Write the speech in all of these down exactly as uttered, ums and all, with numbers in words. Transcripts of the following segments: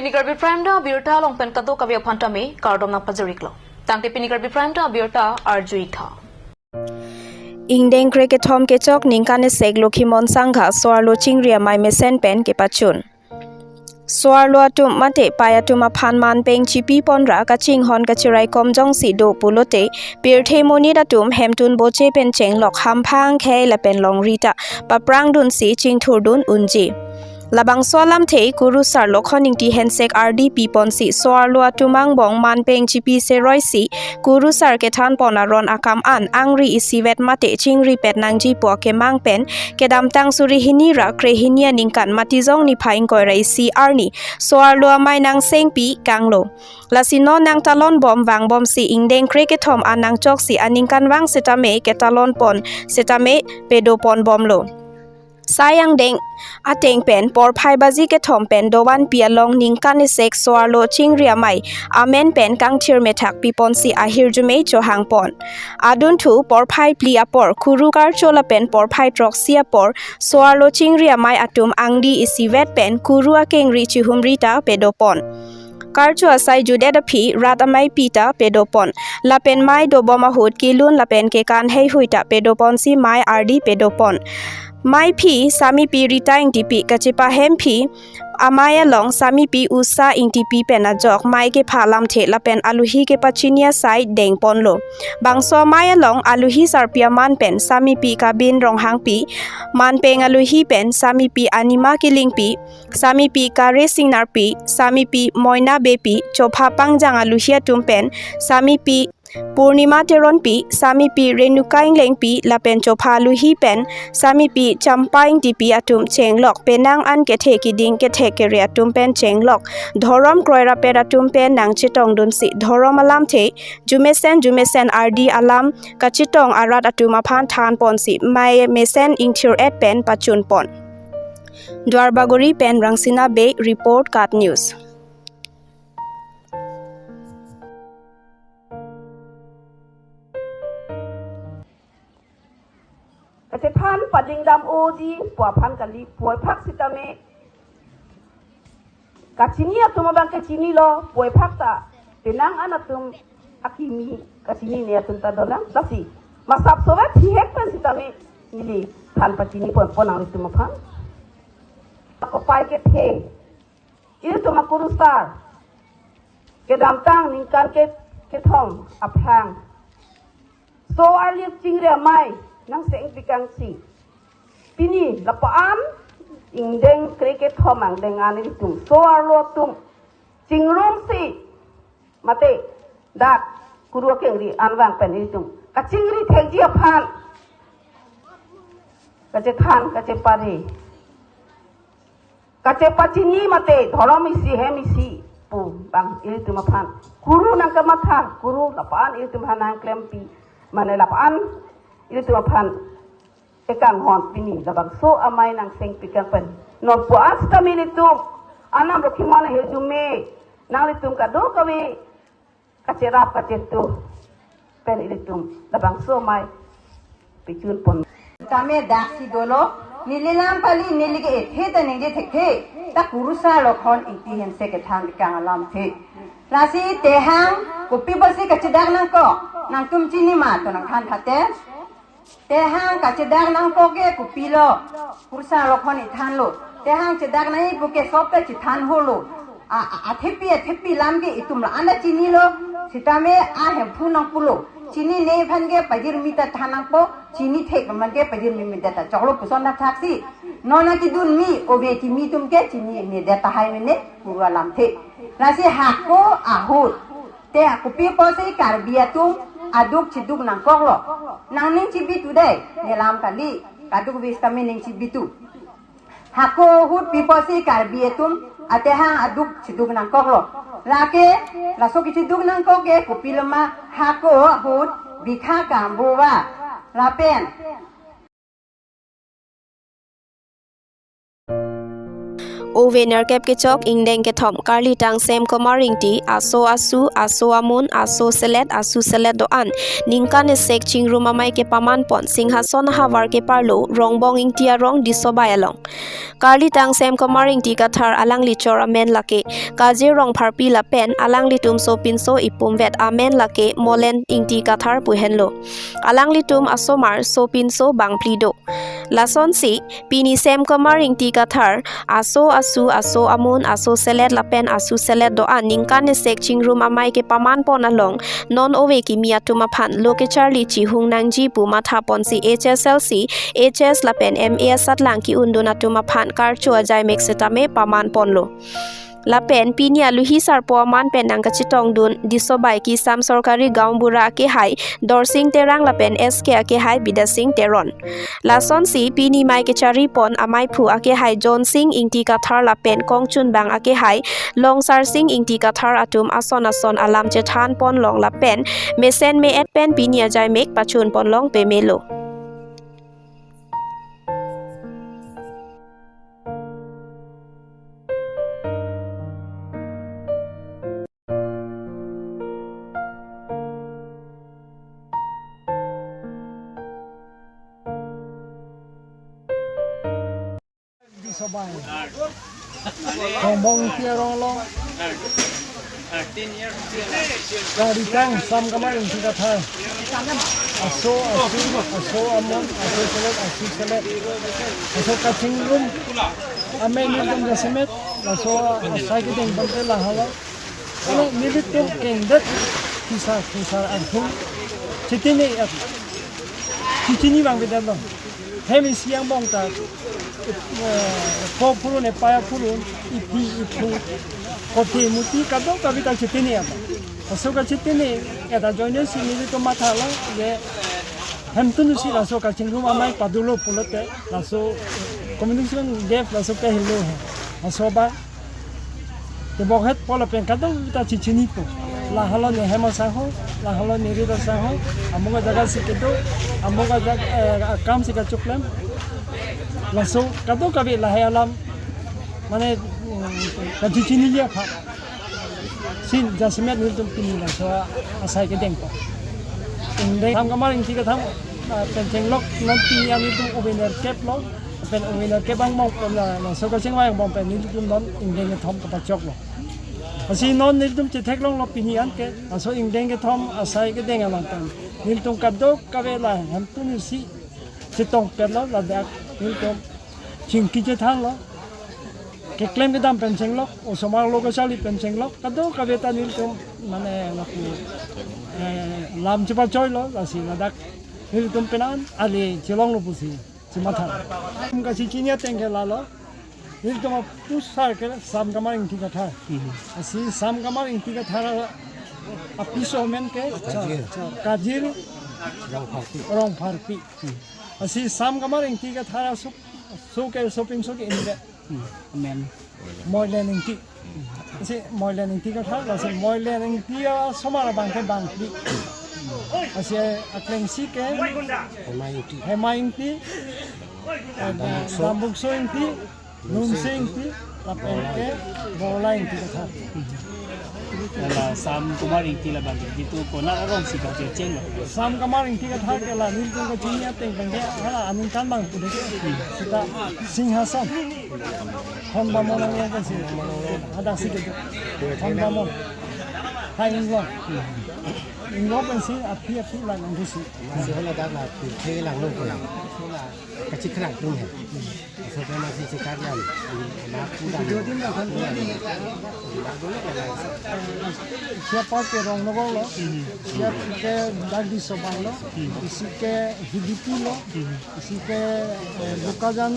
Pini Karbi Prime Time abirta along pen kadokave aphan tame kardom nangpajir-iklo. Tangte pini Karbi Prime Time abirta arju-ik tha. Ingdeng krekethom kechok ningkan isek Lokhimon Sangha so-arlo chingri amei mesen pen kepachun. So-arlo atum mate pei atum aphan manpeng chipi ponra kachinghon kachiraikom jongsi do pulote, pirthe monit atum hemtun boche pen chenglok, hamphang khei lapen longri ta paprang dunsi chingthur dun unji. Labangso alamthe kurusar Lokhon Ingti Hensek ardi piponsi so-arlo atum angbong manpeng chipi seroisi kurusar kethan pon aron akam an angri isivet mate chingri pet nangji pu akemang pen kedamtang suri hini ra kre hini aningkan Matijong niphai ingkoi ra isi arni so-arlo amei nangsengpi kanglo. Lasi non nangtalon bom vangbomsi ingdeng krekethom an nangchoksi aningkanvang setame ketalon pon setame pedo pon bomlo. Sai angdeng ateng pen porphai baji kethom pen dovan pi along ningkan isek so-arlo chingri amei amen pen kangthir methak piponsi ahirjume chohang pon. Adunthu porphai phli apor kuru karcho lapen porphai throksi apor so-arlo chingri amei atum angdi isivet pen kuru akengri chihumri ta pedo pon. Karcho asai judet aphi rat ameipi ta pedo pon. Lapen mei dobom ahut kelun lapen kekan heihui ta pedo ponsi mei ardi pedo pon. Meiphi samipi Rita Ingtipi, kachepahem phi amei along samipi Usha Ingtipi pen ajok mei kepha alamthe lapen aluhi kepachini asai deng ponlo. Bangso amei along aluhi sarpi aman pen samipi Kabin Ronghangpi, manpeng aluhi pen samipi Anima Killingpi, samipi Kare Singnarpi, samipi Moina Beypi, chopha pangjang aluhi atum pen samipi Purnima Teronpi, samipi Renuka Inglengpi, lapen chopha aluhi pen samipi Champa Ingtipi atum chenglok, penang an kethe kiding kethek kere atum pen chenglok, dhorom kroi rapet atum pen nangchetong dunsi dhorom alamthe jumesen jumesen ardi alam kachetong arat atum aphan than ponsi mei mesen ingthir-et pen pachun pon. Duarbagori pen Rangsina Bey report, KAT News. Kachethan pading dam-oji pu aphan kali, puvoiphak sitame kachini atum abang kachinilo, puvoiphak ta penang an atum akimi kachinine atum ta dolang, lasi masap sovet hihek pen sitame neli than pachini pon pon nanglitum aphan. Kopai kethe, ilitum akurusar kedamtang ningkan ke kethom aphrang so-arlo chingri amei nangsengpi kangsi. Pini lapu-an ingdeng krekethom angdeng an ilitum so-arlo atum chingrumsi mate dak kuru akengri anvang pen ilitum kachingri thekji aphan kachethan kachepare kachepachini mate dhorom isi hem isi pu bang ilitum aphan kuru nangkamatha, kuru lapu-an ilitum aphan nangklempi, mane lapu-an ilitum aphan ekanghon pini labangso amei nangsengpi kang pen. Non puvoiphak sitame ilitum anam Lokhimon ahirjume nanglitum kadokave kacherap kachetu pen ilitum labangso amei pachun pon. Tame daksi dolo, neli lam kali, neli ke ethe ta ningje thekthe, ta kurusar Lokhon Ingti Hensek kethan kang alamthe. Lasi tehang kopi pusi kachedak nangkok, nangtum chini ma to nangthan thate. Tehang kachedak nangkok ke kopilo, kurusar Lokhon ithanlo. Tehang chedak nangji pu ke sop ta chethan holo. A, a, athepi, athepi lam ke itum la-an ta chinilo. Sitame ahemphu nangpulo. Chinine aphan ke pajirmi ta than nangpo, chini thek aphan ke pajirmi mete ta choklo puson thakthaksi. Non akidunmi, ove kimi atum ke chinine det tahai mene, kuru alamthe. Lasi hako ahut te kopi pusi Karbi atum aduk chiduk nangkoklo. Nangning chibitu dei, ne lam kali, kadokave sitame ning chibitu. Hako ahut pi pusi Karbi atum atehang aduk chiduk nangkoklo. Lake laso kechiduk nangkok ke kopiloma, hako ahut bikha kambova lapen Ove nerkep kechok ingdeng kethom karlitang Semkomar Ingti, aso asu, aso amun, aso selet, asu selet do-an ningkan esek chingrum amei kepamanpon Singhason ahavar keparlo Rongbong Ingti arong Disobai along. Karlitang Semkomar Ingti Kathar alangli chor amen lake Kajir Rongpharpi lapen alanglitum sopinso ipumvet amen lake Molen Ingti Kathar pu henlo. Alanglitum asomar sopinso bangphli do. Lasonsi pini Semkomar Ingti Kathar aso asu, aso amun, aso selet lapen asu selet do-an ningkan esek chingrum amei kepamanpon along non ove kimi atum aphan lo kecharli chihung nangji pu mathaponsi H S L C, H S lapen M A asatlang ki-undun atum aphan karcho ajaimek setame pamanponlo. Lapen pini aluhi sarpo aman pen nangkachetongdun Disobai Kisam Sorkari Gaonbura akehai Dorsing Terang lapen S K akehai Bidasing Teron. Lasonsi pini mei kecharipon amaiphu akehai Johnsing Ingti Kathar lapen kongchunbang akehai Longsarsing Ingti Kathar atum ason ason alam chethanponlong lapen mesen me-et pen pini ajaimek pachunponlong pemelo. Disobai. Rongbong Ingti arong along. Karlitang Semkomar Ingti Kathar. Aso asu, aso amun, aso selet, asu selet. Aso kachingrum amei nelitum jasemet, laso asai kedeng bangke lahelo. Ano nelitum kengdet kisar kisar arhung. Chitini at. Chichini bang bidalo. Hem isi angbong ta, eh, ko phurun, epaya phurun, iphi, iphu, kothi, muthi, kadokave ta chitini apa. Laso kachitini, eta ajoinesi nelitum mathalo, je hemtun si laso kachingrum amei padolo pulote, laso communication gap laso kehelo he. Laso ba, tebok het polo pen kadokave ta chichinipo. Lahelo ne hem asangho, lahelo ne rit asangho, amung ajaga si kedo, amung ajag, eh, akam si kachoklem. Laso kadokave lahai alam, mane, mm, kachichiniji aphan. Si jasemet nelitum pini laso asai kedengpo. Ingdeng Semkomar Ingti Kathar, ah, pencheng lok non pini an nelitum ove nerkep lo. Pen ove nerkep angbong pen la, laso kachingvai angbong pen nelitum non ingdeng kethom kapachoklo. Lasi non nelitum chetheklonglo pini anke, laso ingdeng kethom asai kedeng along pen nelitum kadokave la hemtun si chetongpetlo, ladak nelitum chingki chethanlo, keklem kedam pencheng lok, osomar lo kacharli pencheng lok, kadokave ta nelitum mane lapu, eh, lam chepachoilo, lasi ladak nelitum penan ali chelonglo pusi. Chimatha. Nelitum kachechini ateng ke lalo. Nelitum apusar ke Semkomar Ingti Kathar. Mhm. Lasi Semkomar Ingti Kathar apiso amen ke Kajir. Kajir Rongpharpi. Rongpharpi. Mhm. Lasi Semkomar Ingti Kathar aso, so ke sopinso ke inve. Hmm, amen. Moilen Ingti. Si Moilen Ingti Kathar, lasi Moilen Ingti asomar abang ke bangphli. Lasi aklengsi ke Hema Ingti. Hema Ingti, Dambungso. Dambungso Ingti, Lumse Ingti, lapen ke Borla Ingti Kathar. Lasi Semkomar Ingti labang ke, jitu konat arong si kachechenglo. Semkomar Ingti Kathar ke la nelitum kachini ateng pen ke, hala aningkan bang pu de ke. Sita Singhason. Khon Bamon anglong pensi. Hadak si ke. Khon Bamon. Hai Inglong. Inglong pensi aphi aphi la nangdusi. Masi hala dak la pu the langlo ko. Hala kachikra tum he. Aso ke masi chikar lam. Na pu dam. Siapa ke Rongnogor lo. Siapa ke Dagdi Sobang lo. Isi ke Hidipi lo. Isi ke, eh, Bokajan.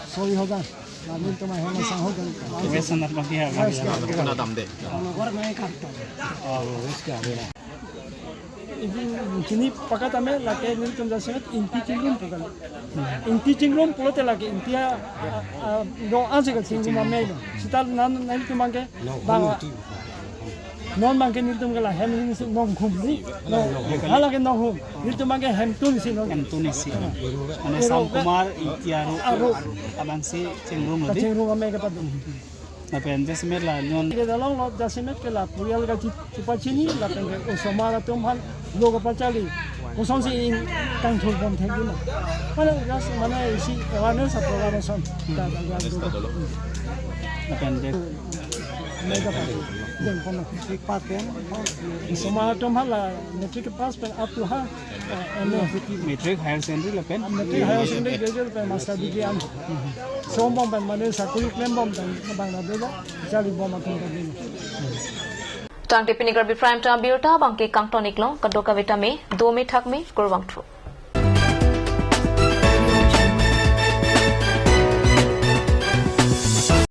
Sori hogan. Lamin tuma hema sang hogan. Wes anak bagi ya. Wes ke. Kena dam de. Rongnogor main kartu. Oh, wes ke. Ibi chini pakat ame lake nelitum jasemet Ingti chingrum pu kali. Ingti chingrum pulote lake Ingti a, a, a, do-an si kachingrum amei lo. Sita non nelitum abang ke bang. Non abangke nelitum ke la hem isi nongkhum ni. Hala ke nonghum. Nelitum abangke hemtun isi non. Hemtun isi. Mane Ero Samkumar Ingti aro. Aro. Abangsi chengrum lo di. Kachengrum ame ke padun. Lapen jasemet la non. Ke dalong lo jasemet ke la purial kachi-, chipachini lapen ke osomar atum aphan lo kapachali. Kosonsi ingkangthur bom thek di ma. Mane just mane isi awareness a program ason. Ka, ka, ka, ka. Lapen de. Mega pa. Deng kono. Paten. Osomar atum aphan la matric pass pen up to ha. Eh, M A. Matric, higher secondary lapen. Matric, higher secondary, graduate pen master degree an. Som bom pen mane sakuri klem bom pen abang na dolo. Chali bom atum ka dolo. Tangte pini Karbi Prime Time abirta abangke kangton-ik lo, kadokave tame dome thakme, kurvangthu.